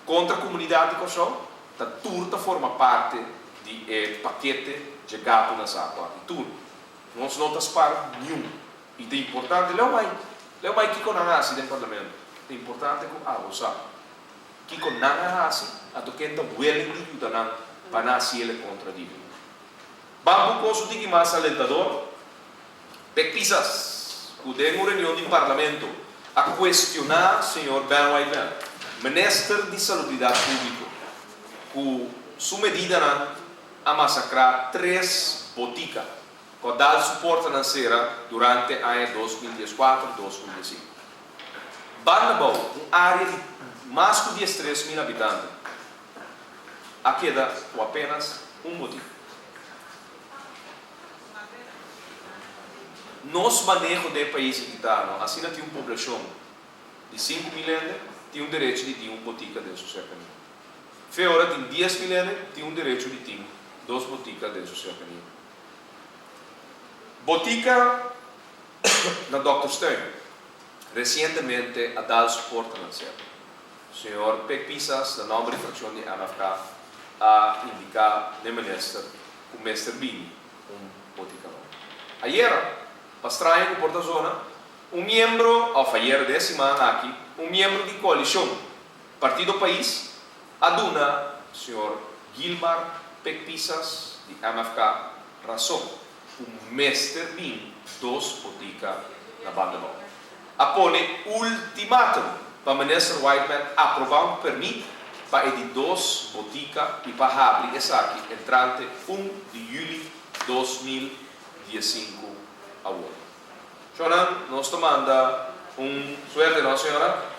kontra komunidat di Kòrsou, ta tur ta forma parte di e pakete dje gatu na saku aki. Tur. Nos no ta spar niun. I ta importante, leu mai, leu mai kiko nan a hasi den parlamento. Ta importante ku abo sa kiko nan a hasi, anto ken ta willing di yuda nan pa nan hasi el e kontra di. Ban bu kos un tiki mas alentador, Pek Pisas, ku den un reunion di parlamento a kuestioná señor Ben Whiteman, minister di Salubridat Públiko, ku su medidanan a masakrá tres botika. Ku a dal su portanan sera durante aña 2014, 2015. Banda Bou, un área di mas ku 13,000 habitante, a keda ku apenas un botika. Nos maneho den e pais aki ta, no asina tin un poblashon di 5000 hende tin un derecho di tin un botika den su serkania. Fe ora tin 10,000 hende tin un derecho di tin dos botika den su serkania. Botika na Dokterstuin resientemente a dal su portanan sera. Señor Pek Pisas na nomber di frakshon di MFK a indiká n'e minister ku mester bini un botika nobo. Ayera, pa straño ku por ta zona, un miembro, òf ayera den e siman aki, un miembro di koalishon Partido Pais a duna señor Gilmar Pek Pisas di MFK rason ku mester bin dos botika na Bandabou. A pone ultimatum pa Minister Whiteman aproba un permit pa e di dos botika i pa habri esaki entrante 1 di yüli 2015 awor. Shonnan, nos ta manda un suerte no señora?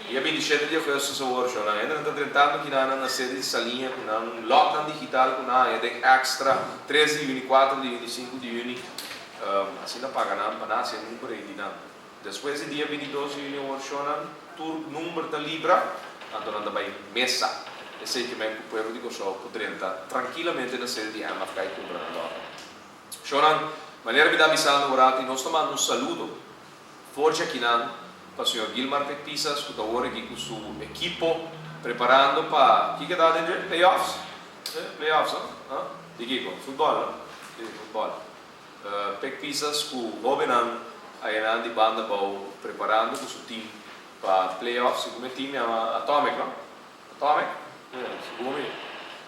Dia 27 di augustus awor shonnan, hendenan ta drentando kinanan na sede di Saliña ku nan lotnan digital ku nan haña den extra 3 di yüni, 4 di yüni, 5 di yüni, asina paga nan pa nan hasi e number ei di nan. Despues di dia 22 di yüni awor shonnan, tur number ta libra, anto nan ta bai mesa. Esei ke men ku pueblo di Kòrsou por drenta trankilamente na sede di MFK i kumpra nan lotnan. Shonnan, manera mi ta bisando un ratu i nos ta manda un saludo for djakinan pa señor Gilmar Pek Pisas ku ta wor aki ku su ekipo preparando pa kiko ta den dje? Playoffs? Playoffs no? Ha? Di kiko? Futbòl no? Si, futbòl. Pek Pisas ku hóbennan ayanan di banda bou preparando ku su tim pa playoffs, segun e tim yama Atomic no? Atomic? Segun mi.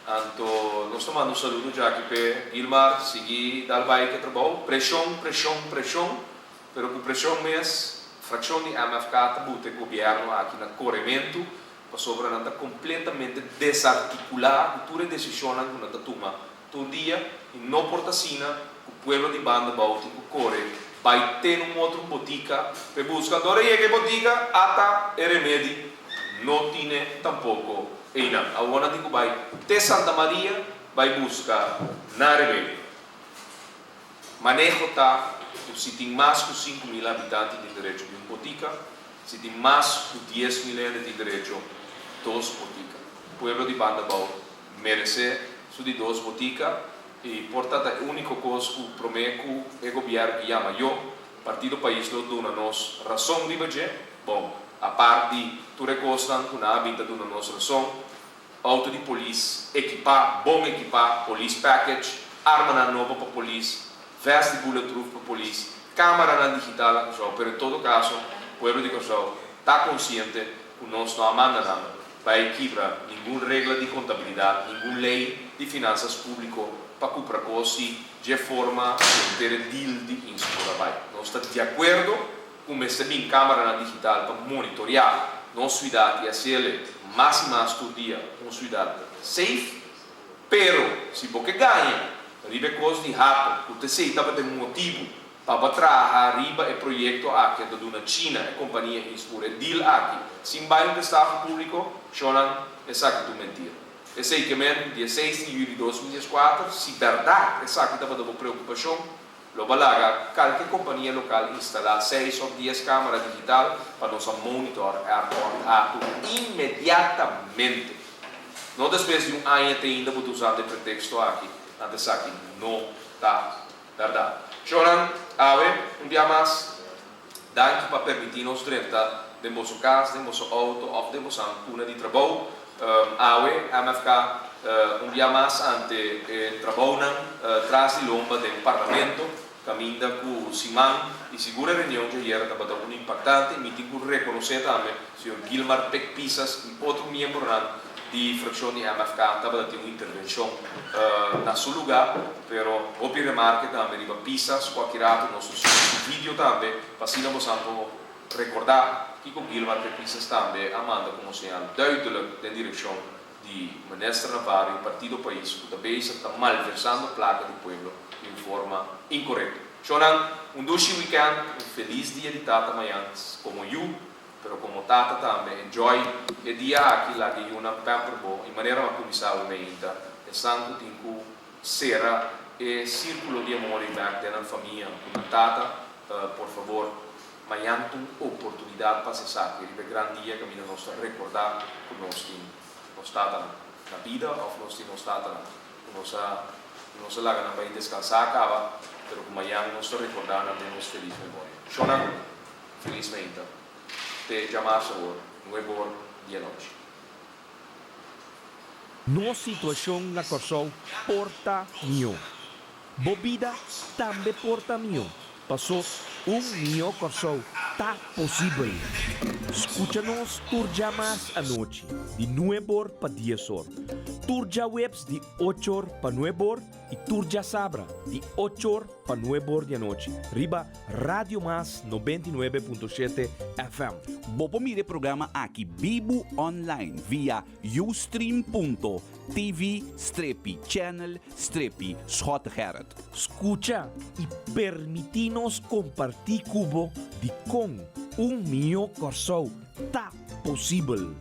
Anto nos ta manda un saludo djaki p'e Gilmar, sigui dal bai ku e trabou. Preshon, preshon, preshon, pero ku preshon mes frakshon di MFK ta buta e gobièrnu aki na korementu pasobra nan ta kompletamente desartikulá ku tur e desishonnan ku nan ta tuma tur dia i no por ta asina ku pueblo di banda bou tin ku kore bai ten un otro botika p'e buska. Anto ora e yega e botika ata e remedi no tine tampoko einan. Awor nan tin ku bai te Santa Maria bai buska nan remedi. Maneho ta ku si tin mas ku 5000 habitante tin derecho di un botika, si tin mas ku 10,000 hende tin derecho dos botika. Pueblo di banda bou meresé su di dos botika i por ta ta e úniko kos ku promé ku e gobièrnu ki yama yo. Partido Pais lo duna nos rason riba dje. Bon, apart di tur e kosnan ku nan a bin ta duna nos rason, outo di polis ekipá, bon ekipá, police package, armanan nobo pa polis, vest di bulletproof pa polis, kamaranan digital na Kòrsou, pero en todo kaso pueblo di Kòrsou ta konsiente ku nos no a manda nan bai kibra ningun regla di kontabilidat, ningun lei di finansas públiko pa kupra kos si dje forma ku henter e deal di Inspur a bai. Nos ta di akuerdo ku mester bin kamaranan digital pa monitoriá nos suidat i hasiel mas i mas tur dia un suidat safe, pero si bo ke gaña riba e kos di Hato ku t'esei tabata e motibu pa bo traha riba e proyekto aki anto duna China e kompania Inspur e deal aki sin bai un destaho públiko, shonnan esaki ta un mentira. Esei ke men di e seis di yüli 2014, si bèrdat esaki tabata bo preokupashon, Lo bo laga kalke kompania lokal instalá seis òf dies kámara digital pa nos a monitor airport Hato inmediatamente. No despues di un aña te ainda bo ta usando e preteksto aki, anto esaki no ta bèrdat. Shownan, awe un bia mas, danki pa permití nos drenta den boso kas, den boso outo òf den bosan kuna di trabou. Awe, MFK, un bia mas ante e trabounan tras di lomba den Parlamento, kaminda ku siman i sigur e reunion djayer tabata un impaktante i mi tin ku rekonosé tambe señor Gilmar Pek Pisas i otro miembronan di frakshon di MFK tabata tin un intervenshon na su lugá, pero hopi remarke tambe riba Pisas ku aki rato nos lo subi su video tambe pa asina boso por Rekordá kiko Gilmar Pepisas tambe a manda komo señal duidelijk den direkshon di Minister Navarro i Partido Pais ku ta bezig ta malversando plaka di pueblo di un forma inkorekto. Shownan, un dushi weekend, un felis dia di tata mañan komo yu, pero komo tata tambe. Enjoy e dia aki, laga e yunan pamper bo i manera mi a kuminsá awe meinta, esnan ku tin ku sera e sírkulo di amor i bèk den nan famia ku nan tata, por fabor Mañan ta un oportunidat pa hasi esaki riba e gran dia kaminda nos ta rekordá ku nos tin nos tatanan na bida òf nos tin nos tatanan ku nos a ku nos a laga nan bai deskansá kaba, pero ku mañan nos ta rekordá nan den nos felis memoria. Shonnan, felis meinta. Te djamarsa awor, nueb'or di anochi. Nos situashon na Kòrsou por ta mihó. Bo bida tambe por ta mihó, pasó un mihó Kòrsou ta posibel. Skucha nos tur djamars anochi di nueb'or pa dies'or, tur djaweps di och'or pa nueb'or i tur djasabra di och'or pa nueb'or di anochi riba Radio Mas 99.7 FM. Bo por mira e programa aki bibu online via ustream.tv strepi channel strepi Schottegerrit. Skucha i permití nos kompartí ku bo dikon un mihó Kòrsou ta posibel.